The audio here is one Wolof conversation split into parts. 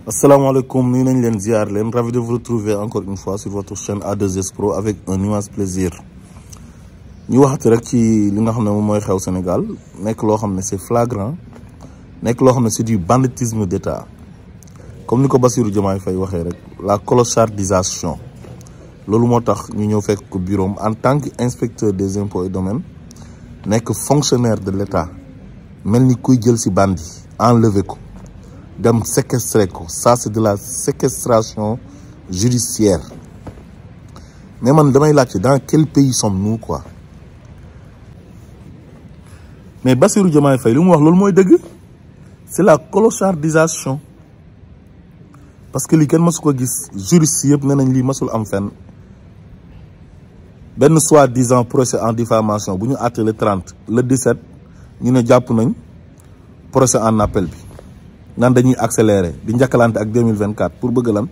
Assalamu alaikum, nous sommes len ziar len, ravi de vous retrouver encore une fois sur votre chaîne A2S Pro avec un immense plaisir. Ñu waxati rek ci li nga xamné mom moy xew Sénégal, nek lo xamné c'est flagrant, nek lo xamné c'est du banditisme d'État. Comme niko Bassirou Diomaye Faye waxé rek, la clochardisation. Lolu motax ñu ñëw fekk ko bureau en tant qu'inspecteur des impôts et domaines, nek fonctionnaire de l'État, melni kuy jël ci bandi, enlever ko. Dem séquestrer ko, ça c'est de la séquestration judiciaire. Mais man damay laajte dans quel pays sommes-nous quoi? Mais Bassirou Diomaye Faye li mu wax loolu mooy dëgg, c'est la clochardisation. Parce que li kenn masu ko gis, juriste yëpp nee nañ lii masul am fenn. Benn soi-disant procès en diffamation bu ñu àtte le 30, le 17 ñu ne jàpp nañ procès en appel bi. Nan dañuy accélérer di njëkkalante ak 2024 pour bëgg lan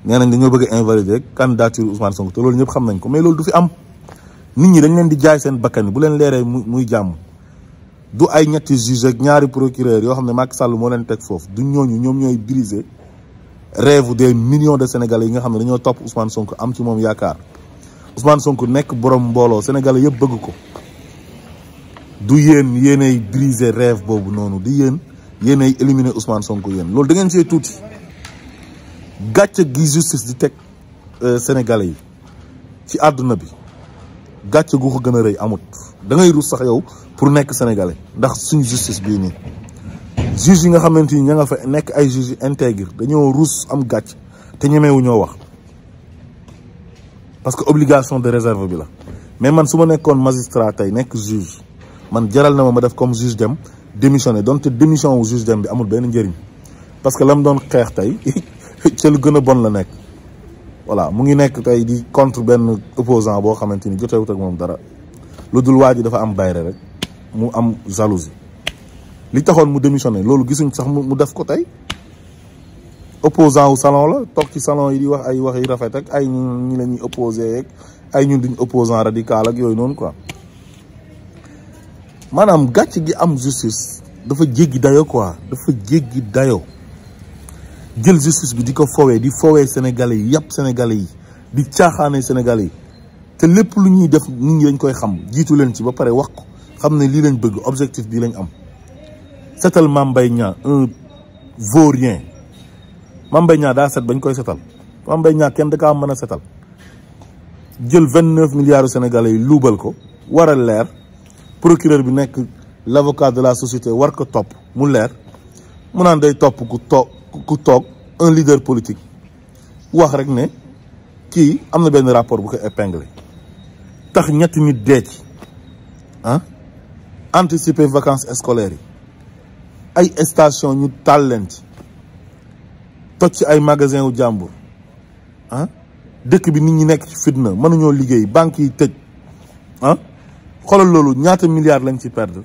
nee nañ dañoo bëgg invalider candidature Ousmane Sonko te loolu ñëpp xam nañ ko mais loolu du fi am nit ñi dañ leen di jaay seen bakkan bu leen leeree muy jàmm du ay ñetti juge ak ñaari procureur yoo xam ne Macky Sall moo leen teg foofu du ñooñu ñoom ñooy briser rêve des millions de Sénégalais yi nga xam ne dañoo topp Ousmane Sonko am ci moom yaakaar Ousmane Sonko nekk borom mbooloo Sénégalais yëpp bëgg ko du yéen yéenay briser rêve boobu noonu di yéen yéenay éliminer Ousmane Sonko yéen loolu da ngeen see tuuti gàcce gi justice di teg Sénégalais yi ci àdduna bi gàcce gu ko gën a rëy amut da ngay rus sax yow pour nekk sénégalais ndax suñu justice bii nii juge yi nga xamante ni ña nga fa nekk ay juge intègre dañoo rus am gàcc te ñemewu ñoo wax parce que obligation de réserve bi la mais man su ma nekkoon magistrat tey nekk juge man jaral na ma def comme juge dem démissionné donte démission wu juge dem bi amul benn njëriñ parce que la mu doon xeex tey ca lu gën a bon la nekk voilà mu ngi nekk tey di contre benn opposant boo xamante ni jotewut ak moom dara lu dul waa ji dafa am bayre rek mu am jalousie li taxoon mu démissionné loolu gisuñ sax mu def ko tey opposant wu salon la toog ci salon yi di wax ay wax yu rafet ak ay ñi la ñuy opposé ak ay ñun duñ opposant radical ak yooyu noonu quoi maanaam gàcc gi am justice dafa jéggi dayo quoi dafa jéggi dayo jël justice bi di ko fowee sénégalais yi yàpp sénégalais yi di caaxaane sénégalais yi te lépp lu ñuy def nit ñi dañ koy xam jiitu leen ci ba pare wax ko xam ne lii lañ bëgg objectif bii lañ am setal Mame Mbaye Niang un vaurien Mame Mbaye Niang daa set bañ koy setal Mame Mbaye Niang kenn da kaa mën a setal jël 29 milliards sénégalais yi luubal ko war a leer procureur bi nekk l'avocat de la société war ko topp mu leer mu naan day topp ku toog un leader politique wax rek ne kii am na benn rapport bu ko épinglé tax ñetti nit dee ci anticiper vacances scolaires yi ay station ñu taal leen ci toj ci ay magasin wu jàmbur dëkk bi nit ñi nekk ci fitna mënuñoo liggéey banques yi tëj xoolal loolu ñaata milliards lañ ci perdre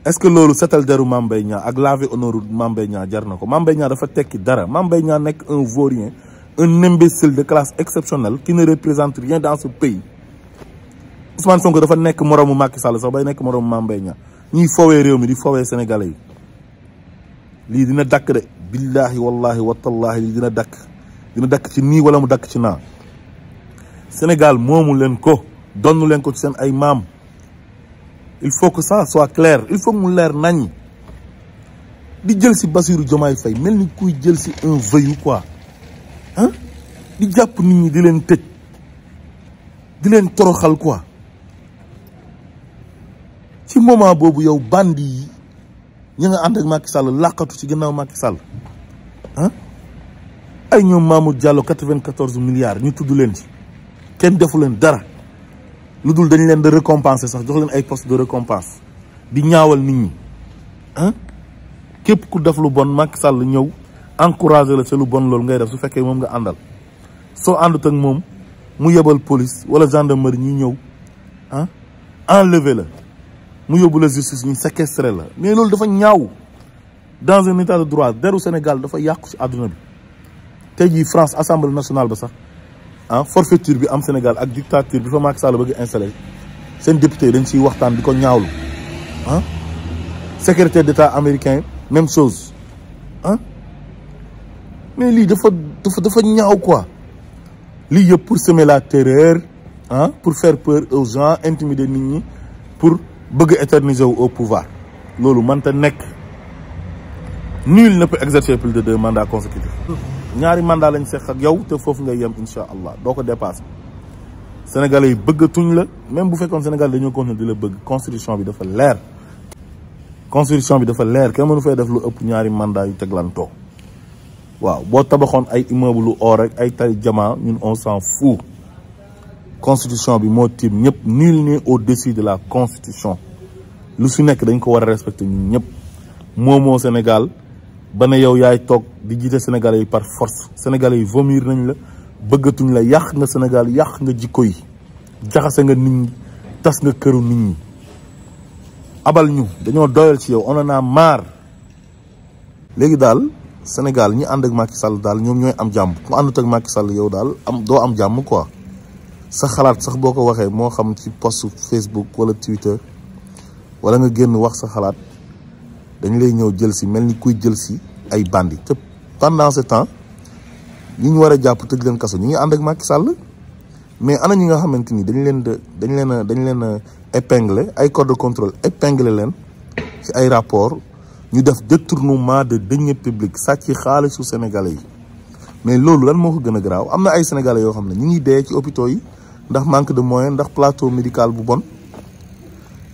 est-ce que loolu setal deru Mame Mbaye Niang ak laver honneur Mame Mbaye Niang jar na ko Mame Mbaye Niang dafa tekki dara Mame Mbaye Niang nekk un vaurien un imbécile de classe exceptionnelle qui ne représente rien dans ce pays Ousmane Sonko dafa nekk moroomu Macky Sall sax bay nekk moroomu Mame Mbaye Niang ñuy fowee réew mi di fowee sénégalais yi lii dina dakk de billahi wallahi watallahi lii dina dakk ci nii wala mu dakk ci naa Sénégal moomu leen ko donnu leen ko ci seen ay maam il faut que ça soit clair il faut mu leer nañ di jël si Bassirou Diomaye Faye mel ni kuy jël si un voyou quoi di jàpp nit ñi di leen tëj di leen toroxal quoi ci moment boobu yow bandi yi ña nga ànd ak Macky Sall làqatu ci gannaaw Macky Sall ay ñoom Mamour Diallo 94 milliards ñu tudd leen ci kenn defu leen dara lu dul dañ leen de récompenser sax jox leen ay poste de récompense di ñaawal nit ñi képp ku def lu bon Macky Sall ñëw encourager la sa lu bon loolu ngay def su fekkee moom nga àndal soo àndut ak moom mu yebal police wala gendarmerie ñi ñëw enlever la mu yóbbu la justice ñu séquestrer la mais loolu dafa ñaaw dans un état de droit deru Sénégal dafa yàqu ci àdduna bi tey jii France assemblée nationale ba sax forfaiture bi am Sénégal ak dictature bi fa Macky Sall bëgg installé seen député dañ ciy waxtaan di ko ñaawlu secrétaire d'État américain même chose ah mais lii dafa ñaaw quoi lii yëpp pour semer la terreur ah pour faire peur aux gens intimider nit ñi pour bëgg éterniser wu au pouvoir loolu mënta nekk. Nul ne peut exercer plus de 2 mandats consécutifs. ñaari mandat lañ seq ak yow te foofu ngay yem incha allah doo ko dépassé. Sénégalais yi bëggatuñ la même bu fekkoon Sénégal dañoo continuer di la bëgg constitution bi dafa leer. constitution bi dafa leer kenn mënu fay def lu ëpp ñaari mandat yu teglantoo. waaw boo tabaxoon ay immeuble lu or rek ay tay jamaa ñun on s'en fout. constitution bi moo tiim ñëpp nul n'est au-dessus de la constitution. lu su nekk dañ ko war a respecter ñun ñëpp. moomoo Sénégal. ba ne yow yaay toog di jiite Sénégalais yi par force Sénégalais yi vomir nañ la bëggatuñ la yàq nga Sénégal yàq nga jikko yi jaxase nga nit ñi tas nga këru nit ñi abal ñu dañoo doyal ci yow on en a marre. léegi daal Sénégal ñi ànd ak Macky Sall daal ñoom ñooy am jàmm ku àndut ak Macky Sall yow daal doo am jàmm quoi sa xalaat sax boo ko waxee moo xam ci post Facebook wala Twitter wala nga génn wax sa xalaat dañ lay ñëw jël si mel ni kuy jël si ay bandi te pendant ce temps ñi ñu war a jàpp tëj leen kaso ñu ngi ànd ak Macky Sall mais ana ñi nga xamante ni dañ leen a épinglé ay corps de contrôle épinglé leen ci ay rapport ñu def détournement de deniers publics sàcc xaalisu sénégalais yi mais loolu lan moo ko gën a garaaw am na ay sénégalais yoo xam ne ñu ngi dee ci hôpitaux yi ndax manque de moyens ndax plateau médical bu bon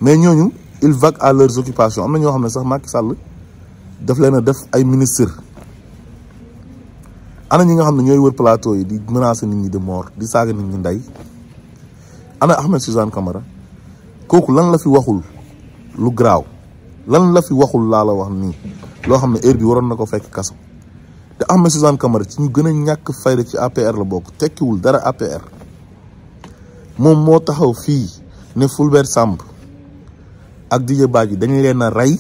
mais ñooñu ils vaquent à leurs occupations am na ñoo xam ne sax Macky Sall daf leen a def ay ministre ana ñi nga xam ne ñooy wër plateau yi di menacer nit ñi de mort di saaga nit ñi ndey ana Ahmed Suzanne Camara kooku lan la fi waxul lu garaaw lan la fi waxul laa la wax nii loo xam ne heure bi waroon na ko fekk kaso te Ahmed Suzanne Camara ci ñu gën a ñàkk fayda ci APR la bokk tekkiwul dara APR moom moo taxaw fii ne Fulbert Samb ak Didier Badji dañ leen a rey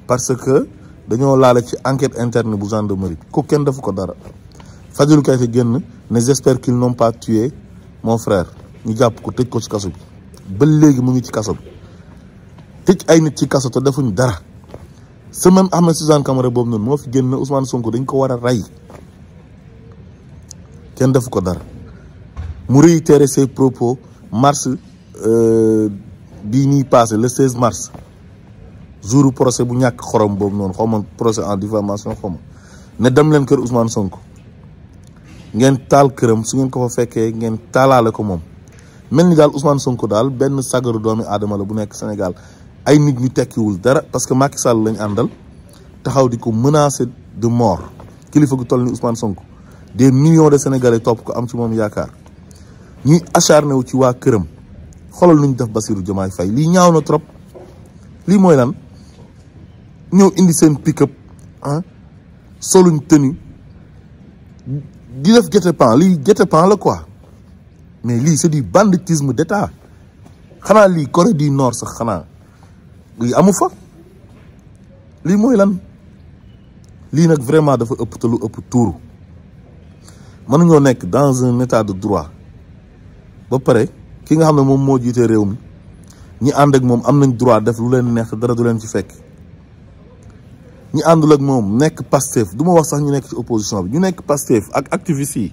parce que dañoo laale ci enquête interne bu gendarmerie ko kenn defu ko dara Fadilou Keita génn ne j'espère qu'ils n'ont pas tué mon frère ñu jàpp ko tëj ko ci kaso bi ba léegi mu ngi ci kaso bi tëj ay nit ci kaso te defuñ dara ce même Ahmed Suzanne Camara boobu noonu moo fi génn Ousmane Sonko dañ ko war a rey kenn defu ko dara mu réitéré ses propos mars bii ñuy passé le 16 mars jour procès bu ñàkk xorom boobu noonu xaw ma procès en diffamation xaw ma ne dem leen kër Ousmane Sonko ngeen taal këram su ngeen ko fa fekkee ngeen taalaale ko moom mel ni daal Ousmane Sonko daal benn sagaru doomi aadama la bu nekk Sénégal ay nit ñu tekkiwul dara parce que Macky Sall lañ àndal taxaw di ko menacer de mort kilifa gu toll ni Ousmane Sonko des millions de Sénégalais topp ko am ci moom yaakaar ñuy acharné wu ci waa këram xoolal nu ñu def Bassirou Diomaye Faye lii ñaaw na trop lii mooy lan ñëw indi seen pick-up ah soluñ tenue di def guet-apens lii guet-apens la quoi mais lii c'est du banditisme d'État xanaa lii Corée du Nord sax xanaa lii amu fa lii mooy lan lii nag vraiment dafa ëpp te lu ëpp tuuru mënuñoo nekk dans un état de droit ba pare ki nga xam ne moom moo jiite réew mi ñi ànd ak moom am nañ droit def lu leen neex dara du leen ci fekk ñi àndul ak moom nekk Pastef du ma wax sax ñu nekk ci opposition bi ñu nekk Pastef ak activistes yi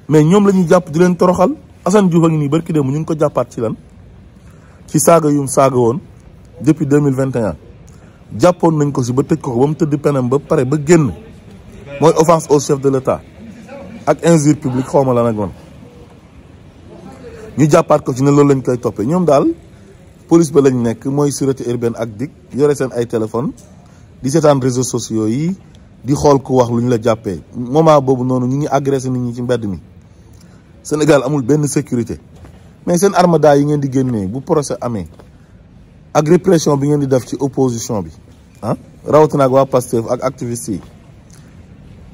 mais ñoom la ñuy jàpp di leen toroxal Assane Diouf a ngi nii barki démb ñu ngi ko jàppaat ci lan ci saaga yum saaga woon depuis 2021 jàppoon nañ ko si ba tëj ko ba mu tëdd penam ba pare ba génn mooy offense au chef de l'État ak injure publique xawma la nag man ñu jàppaat ko ci ne loolu lañ koy toppee ñoom daal police ba lañ nekk mooy sûreté urbaine ak DIC yore seen ay téléphone di seetaan réseaux sociaux yi di xool ku wax lu ñu la jàppee moment boobu noonu ñu ngi agressé nit ñi ci mbedd mi Sénégal amul benn sécurité mais seen armada yi ngeen di génnee bu procès amee ak répression bi ngeen di def ci opposition bi ah rawatina ak waa Pastef ak activistes yi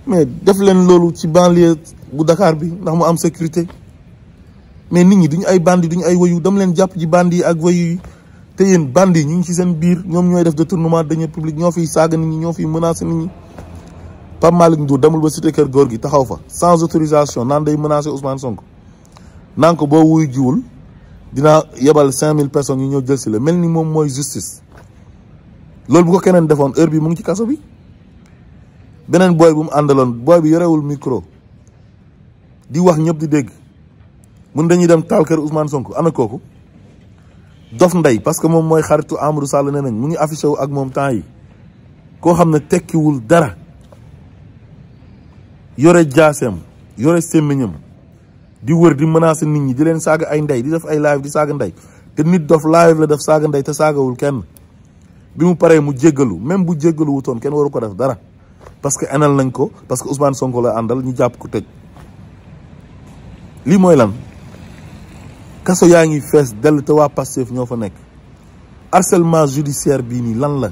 mais def leen loolu ci banlieue bu Dakar bi ndax mu am sécurité mais nit ñi duñu ay bandi duñu ay wayu dam leen jàpp ji bandi yi ak wayu yi te yéen bandi yi ñu ngi ci seen biir ñoom ñooy def détournement de deniers publics ñoo fiy saaga nit ñi ñoo fiy menacer nit ñi Pape Malick Ndour demul ba cité kër góor gi taxaw fa sans autorisation naan day menacer Ousmane Sonko naan ko boo wuyu jiwul dinaa yebal 5000 personnes ñu ñëw jël si la mel ni moom mooy justice loolu bu ko keneen defoon heure bi mu ngi ci kaso bi beneen booy bu mu àndaloon booy bi yorewul micro di wax ñëpp di dégg mun dañuy dem taal kër Ousmane Sonko ana kooku Dof Ndeye parce que moom mooy xaritu Amadou Sall nee nañ mu ngi affiché wu ak moom temps yi koo xam ne tekkiwul dara yore jaaseem yore sémmiñam di wër di menacer nit ñi di leen saaga ay ndey di def ay live di saaga ndey te nit dof live la def saaga ndey te saagawul kenn bi mu paree mu jéggalu même bu jéggalu wutoon kenn waru ko def dara parce que enal nañ ko parce que Ousmane Sonko la àndal ñu jàpp ko tëj lii mooy lan kaso yaa ngi fees dell te waa Pastef ñoo fa nekk harcèlement judiciaire bii nii lan la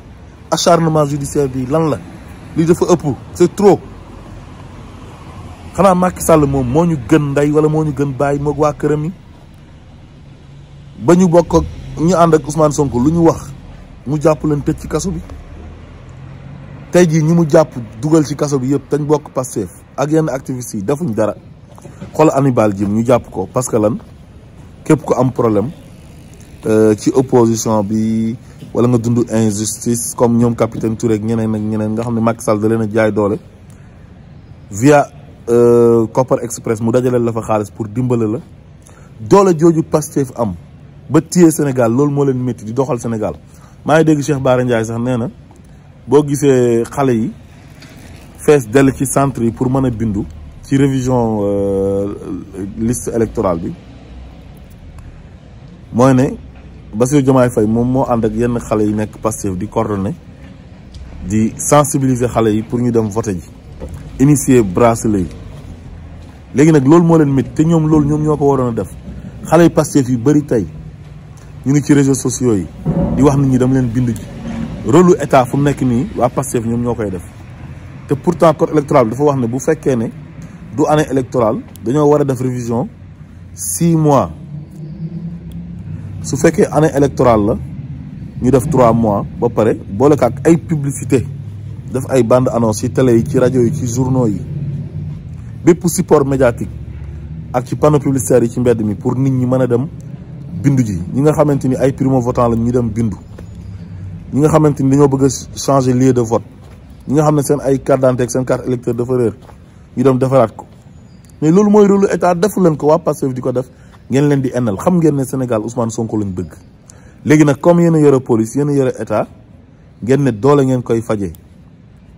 acharnement judiciaire bii lan la lii dafa ëpp c'est trop xanaa Macky Sall moom moo ñu gën ndey wala moo ñu gën bàyyi moog waa këram yi ba ñu bokk ak ñu ànd ak Ousmane Sonko lu ñu wax mu jàpp leen tëj ci kaso bi tey jii ñi mu jàpp dugal ci kaso bi yëpp dañ bokk Pastef ak yenn activistes yi defuñ dara xool Hannibal Djim ñu jàpp ko parce que lan képp ku am problème ci opposition bi wala nga dund injustice comme ñoom capitaine Touré ak ñeneen ak ñeneen nga xam ne Macky Sall da leen a jaay doole via Copper Express mu dajaleel la fa xaalis pour dimbale la doole jooju Pastef am ba téye Sénégal loolu moo leen métti di doxal Sénégal maa ngi dégg Cheikh Bara Ndiaye sax nee na boo gisee xale yi fees dell ci centre yi pour mën a bindu ci révision liste électorale bi mooy ne Bassirou Diomaye Faye moom moo ànd ak yenn xale yi nekk Pastef di coordonner di sensibiliser xale yi pour ñu dem voter ji initier bracelet yi léegi nag loolu moo leen métti te ñoom loolu ñoom ñoo ko waroon a def xale yi Pastef yu bëri tey ñu ngi ci réseaux sociaux yi di wax nit ñi dem leen bindu ji rôle état fu mu nekk nii waa Pastef ñoom ñoo koy def te pourtant code électoral bi dafa wax ne bu fekkee ne du année électorale dañoo war a def révision 6 mois su fekkee année électorale la ñu def 3 mois ba pare boole ko ak ay publicité def ay bande annonce ci télé yi ci rajo yi ci journaux yi bépp support médiatique ak ci panneau publicitaire yi ci mbedd mi pour nit ñi mën a dem bindu ji ñi nga xamante ni ay primo votant la ñu dem bindu ñi nga xamante ni dañoo bëgg a changer lieu de vote ñi nga xam ne seen ay carte d'identité ak seen carte électeur dafa réer ñu dem defaraat ko mais loolu mooy rôle état defu leen ko waa Pastef di ko def ngeen leen di ennal xam ngeen ne Sénégal Ousmane Sonko lañ bëgg léegi nag comme yéen a yore police yéen a yore état ngeen ne doole ngeen koy fajee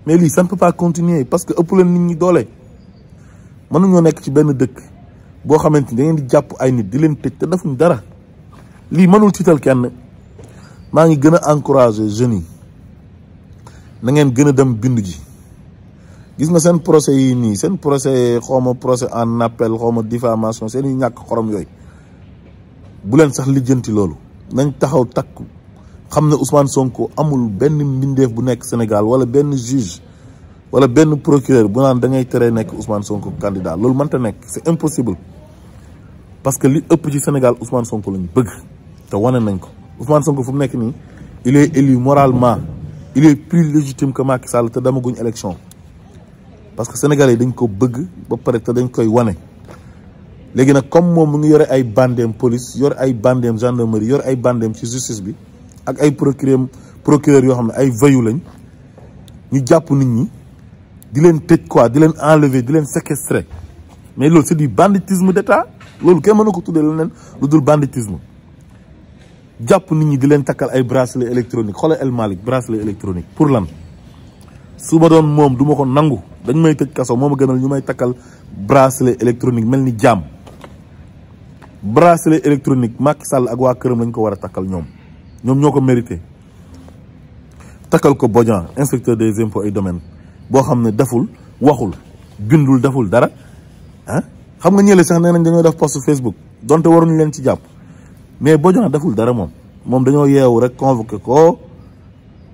mais lii ça ne peut pas continuer parce que ëpp leen nit ñi doole mënuñoo nekk ci benn dëkk boo xamante ni da ngeen di jàpp ay nit di leen tëj te defuñ dara lii mënul tiital kenn maa ngi gën a encourager jeunes yi na ngeen gën a dem bindu ji gis nga seen procès yi nii seen procès xawma procès en appel xawma diffamation seen yu ñàkk xorom yooyu bu leen sax lijjanti loolu nañ taxaw takku xam ne Ousmane Sonko amul benn mbindeef bu nekk Sénégal wala benn juge wala benn procureur bu naan da ngay tere nekk Ousmane Sonko candidat loolu mënta nekk c'est impossible parce que li ëpp ci Sénégal Ousmane Sonko lañ bëgg te wane nañ ko Ousmane Sonko fu mu nekk nii il est élu moralement il est plus légitime que Macky Sall te demaguñ élection parce que sénégalais yi dañ ko bëgg ba pare te dañ koy wane léegi nag comme moom mu ngi yore ay bandeem police yore ay bandeem gendarmerie yore ay bandeem ci justice bi ak ay procureur yoo xam ne ay voyous lañ ñu jàpp nit ñi di leen tëj quoi di leen enlever di leen séquestrer mais loolu c'est du banditisme d'état loolu kenn mën na ko tuddee leneen lu dul banditisme jàpp nit ñi di leen takkal ay bracelet électronique xoolal El Malick bracelet électronique pour lan su ma doon moom du ma ko nangu dañ may tëj kaso moo ma gënal ñu may takkal bracelet électronique mel ni jaam bracelet électronique Macky Sall ak waa këram lañ ko war a takkal ñoom ñoo ko mérité takkal ko Bodian inspecteur des impôts et domaines boo xam ne deful waxul bindul deful dara ah xam nga ñële sax nee nañ dañoo def post Facebook donte waruñu leen ci jàpp mais Bodian deful dara moom dañoo yeewu rek convoqué ko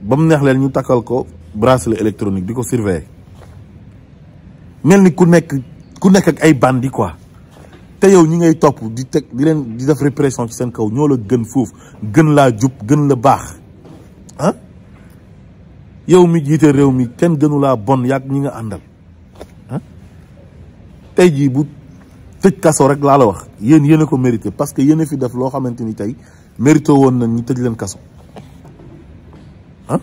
ba mu neex leen ñu takkal ko bracelet électronique di ko surveiller mel ni ku nekk ak ay bandi quoi te yow ñi ngay topp di teg di leen di def répression ci seen kaw ñoo la gën foofu gën laa jub gën la baax ah yow mi jiite réew mi kenn gënu laa bon yàgg ñi nga àndal ah tey jii bu tëj kaso rek laa la wax yéen a ko mérité parce que yéen a fi def loo xamante ni tey mérité woon na ñu tëj leen kaso ah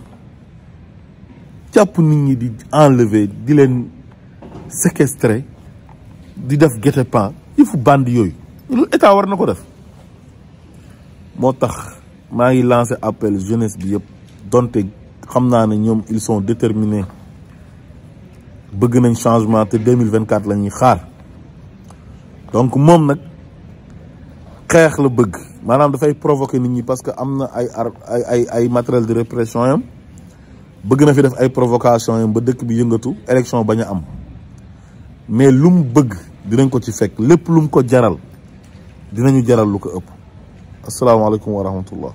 jàpp nit ñi di enlever di leen séquestrer di def guet-apens yëfu bandi yooyu lu état war na ko def. moo tax maa ngi lancé appel jeunesse bi yëpp donte xam naa ne ñoom ils sont déterminés bëgg nañ changement te 2024 la ñuy xaar donc moom nag xeex la bëgg maanaam dafay provoquer nit ñi parce que am na ay matériel de répression yam bëgg na fi def ay provocation yam ba dëkk bi yëngatu élection bañ a am mais lu mu bëgg dinañ ko ci fekk lépp lu mu ko jaral dinañu jaral lu ko ëpp. asalaamaaleykum wa rahmatullah.